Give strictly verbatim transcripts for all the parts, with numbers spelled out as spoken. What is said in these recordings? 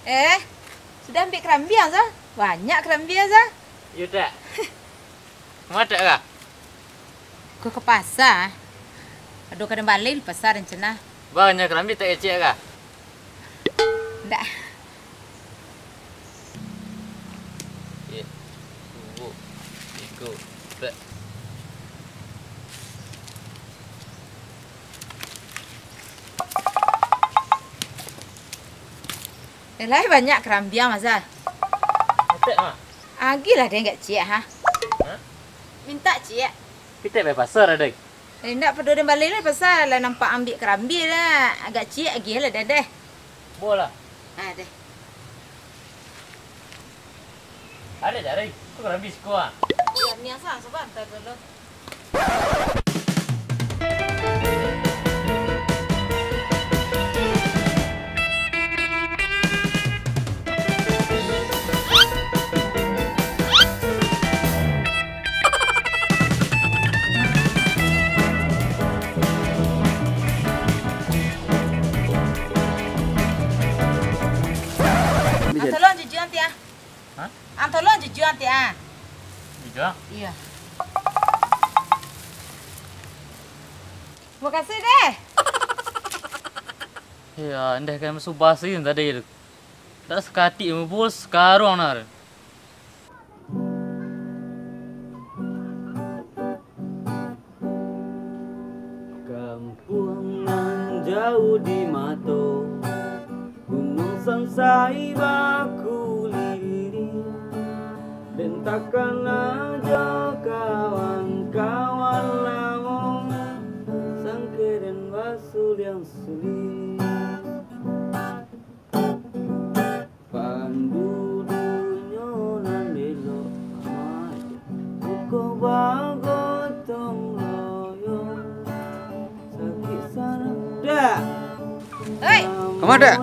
Eh, sudah ambiak karambia, Za? Banyak karambia, Za? Iyo, Tek. Kama Tek ka? Ko ka pasa. Ado ka den bali di pasa, rencana. Banyak karambia Tek kecek ka? Ndak. Iyo. Duo, tigo, ampek. Eh, lai banyak karambia, Maza. Atek, Ma. Agiahlah den agak ciek, ha. Ha? Mintak ciek. Kito pai pasa, Dek. Eh, indak pado den bali lai pasa, lah nampak ambiak karambia lah. Agak ciek agiahlah den, deh. Bolah. Ah, deh. Ada cari, kok karambia siko, ah? Iyo, niang sa-, sabanta dulu. Bisa. Tolong jujur nanti, ah. Hah? Ang tolong jujur, Antiak, ah. Jujur? Iyo. Makasih, deh. Iyo, andeh kan basa-basi tadi tu. Tak sakatik, bos, sakarang nah. Kampuang nan jauah di mato, gunuang sansai bakuliling. Den takana jo kawan-kawan lamo, sangkek den basuliang-suliang. Panduduknyo nan elok, buko bagotong royong, sakik sanang. Dak. Hei. Kama, Dak?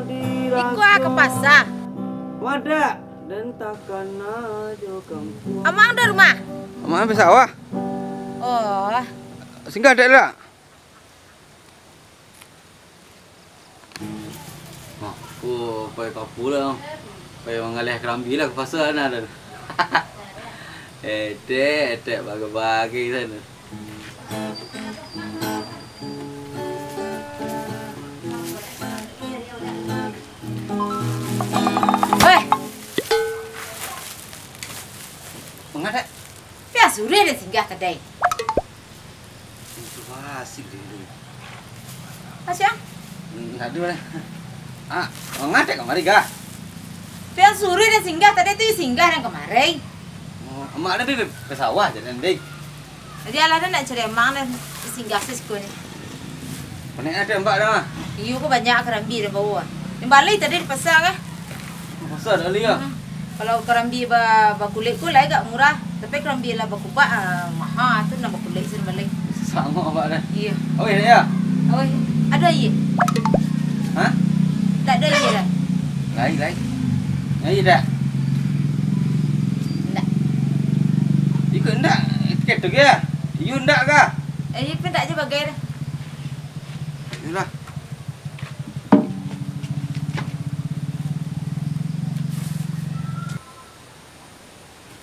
Iko ah ka pasa. Kama, Dak? Den takana jo kampuang. Amang di rumah? Amang pai sawah. Oh. Singgah, Dak, lah. Mak, ko pai kapua lah, pai manggaleh karambia lah ka pasa nah, dan. Etek, etek, bagai-bagai sana. Weh! Manga, Dek? Pian suruah den singgah kadai. Itu basi, Dek. Basi, ah? Hmm, aduh lah. Ah, manga Dek kamari, Gah? Pian suruah den singgah, tadi tu singgah den kamari. Oh, amak den pai, pai sawah jan, Dek. Jadi alah den nak cari amang den, singgah se siko ni. Panek ado, Mbak, dah. Iyo, ko banyak karambia den bawa. Den bali tadi di pasa, Gah. Masa dak liak? Hmm. Kalau karambia ba-, bakulek ko lai agak murah, tapi karambia lah bakubak, ah, maha tu nan bakulek sen balik. Samo abak dah. Iyo. Aweh dak ya? Aweh, ado aia? Hah? Dak ado aia dah. Lai, lai. Aia dah. Ndak. Iko ndak, ketek tu ya? Iyo ndak kah? Eh, iyo pun ndak je bagai dah. Iyolah.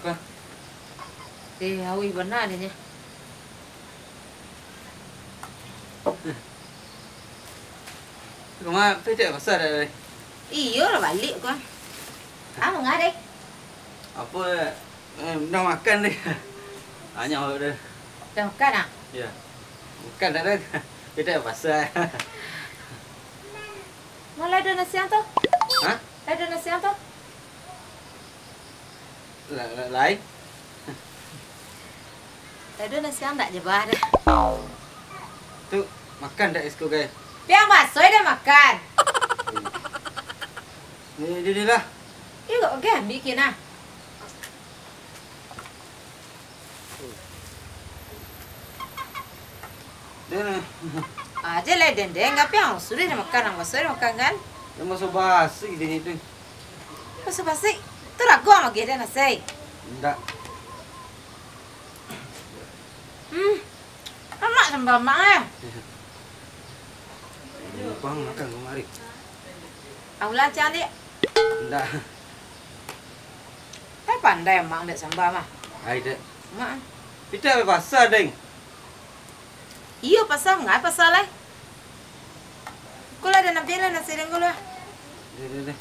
Kah? Eh, auih bana deh, nyo. Kama, pai dak pasa dah, Dek? Iyo lah, baliak ko. Ah, manga, Dek? Apo, eh, dah makan, Dek. Anyo dah. Dah makan, ah? Iyo. Makan dah, Dek. Pai dak pasa. Malah ado nasi ang tu? Hah? Ado nasi ang tu? La-, la-, lai? Ado nasi ang ndak je bah dah. Tu, makan dak es ko, gai? Pian baso dah makan. Ni, ni, ni lah. Iyo, oke, ambiak kian ah. Dah. Aja lah, den, den. Tapi ang sudah dah makan, ang baso dah makan, kan? Yang baso-basi deh itu. Baso-basi? Tu rago ang mageh den, asai. Ndak. Hmm. Amak sambal amak, eh. Numpang makan kamari. Ang ulang cang, Dik. Ndak. Kan pandai amak dek samba mah. Ai, dek. Mak. Pita be pasa, deng. Iyo, pasa, ngai pasa lai. Ko lah, den ambiak lah nasi deng ko lah. Deh, deh, deh.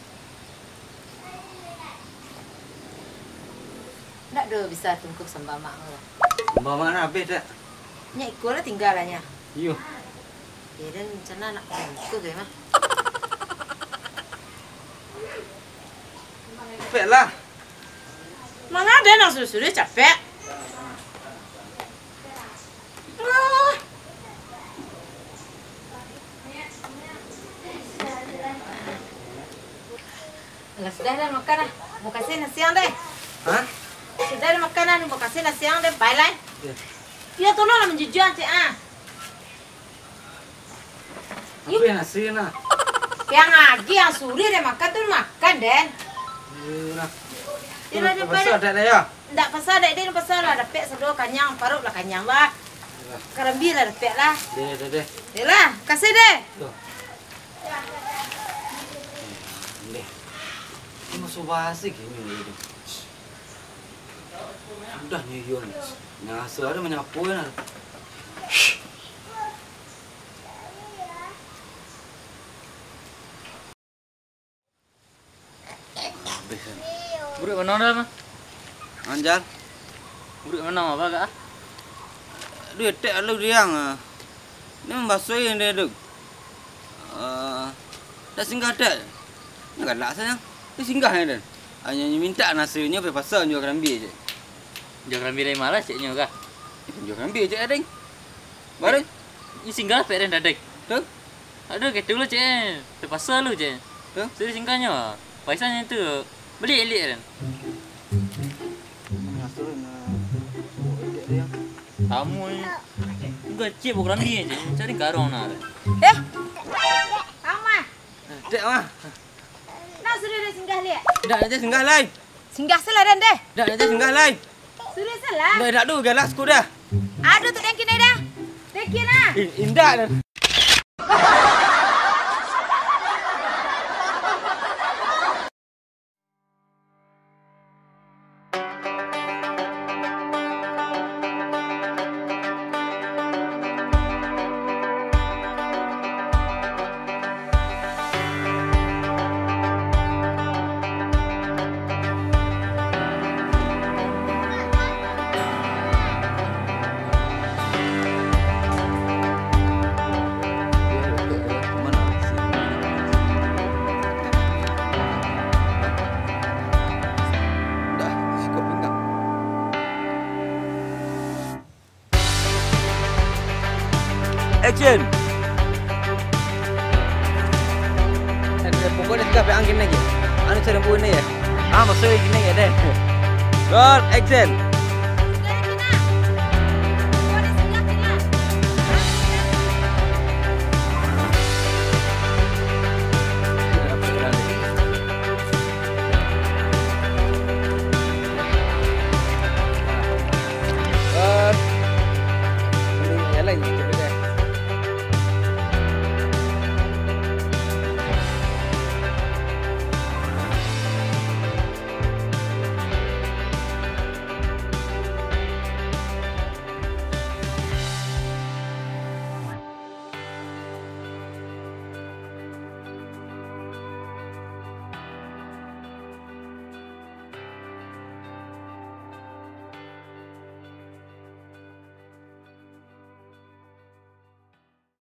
Ndak do bisa tungkuih samba mak ko lah. Samba mak nah abih dak? Nyo iko lah tingga lah nyo. Iyo. Yo, den rencana nak tungkuih be mah. Capek lah. Manga den nan suruah-suruah capek. Ah. Alah, sudah lah makan lah. Bukasih nasi ang deh. Hah? Sudah lah makan lah, bukasih nasi ang deh. Pai lai. Iyo. Iyo, tolonglah manjujua, cek ah. Apo nan nasi nah? Yang agi, yang suruah deh makan tu makan, den. Iyo lah. Iyo lah, den, pasa pai. Dak lah yo? Ndak pasa, dek den pasa lah, dapek sado kanyang, paruik lah kanyang lah. Iyolah. Karambia lah dapek lah. Deh, deh, deh. Yolah, kasih deh. Tuh. Deh. Ini masuk basi kini deh. Sudah nyo iyo ni. Nyaso ado manyapo kan. Buruak mano dah, mah? Anjal. Buruak mano, apa agak ah? Duh, etek lalu diang ah. Ni mambasuahi ni tu. Eh, dak singgah dak. Ni galak sajo. Ni singgah ni tu. Hanyo mintak nasinyo pai pasa jual karambia je. Jual karambia dari ma ceknyo kah? Jual karambia je, deng. Baru. Ni singgah pek den dadai. Tu? Aduh, ketek lu, cek. Terpaksa lu, cek. Tu? Sudah singkatnyo. Paisanyo tu. Beli elik den. Kamu ni. Enggak, cek, bukan ni, cek. Cari karong nah. Eh? Ama. Dek, mah. Nah, sudah dah singgah liak. Dak, nanti singgah lai. Singgah salah den deh. Dak, nanti singgah lai. Sudah salah. Dak, dak tu, galas ku dah. Aduh, tu den kini dah. Den kini. Indak dah. Action! Eh, pokoknyo sudah, bilang gini aja. Anu, cari buku ni ya. Ah, maksudnya gini ya deh. Roll, action!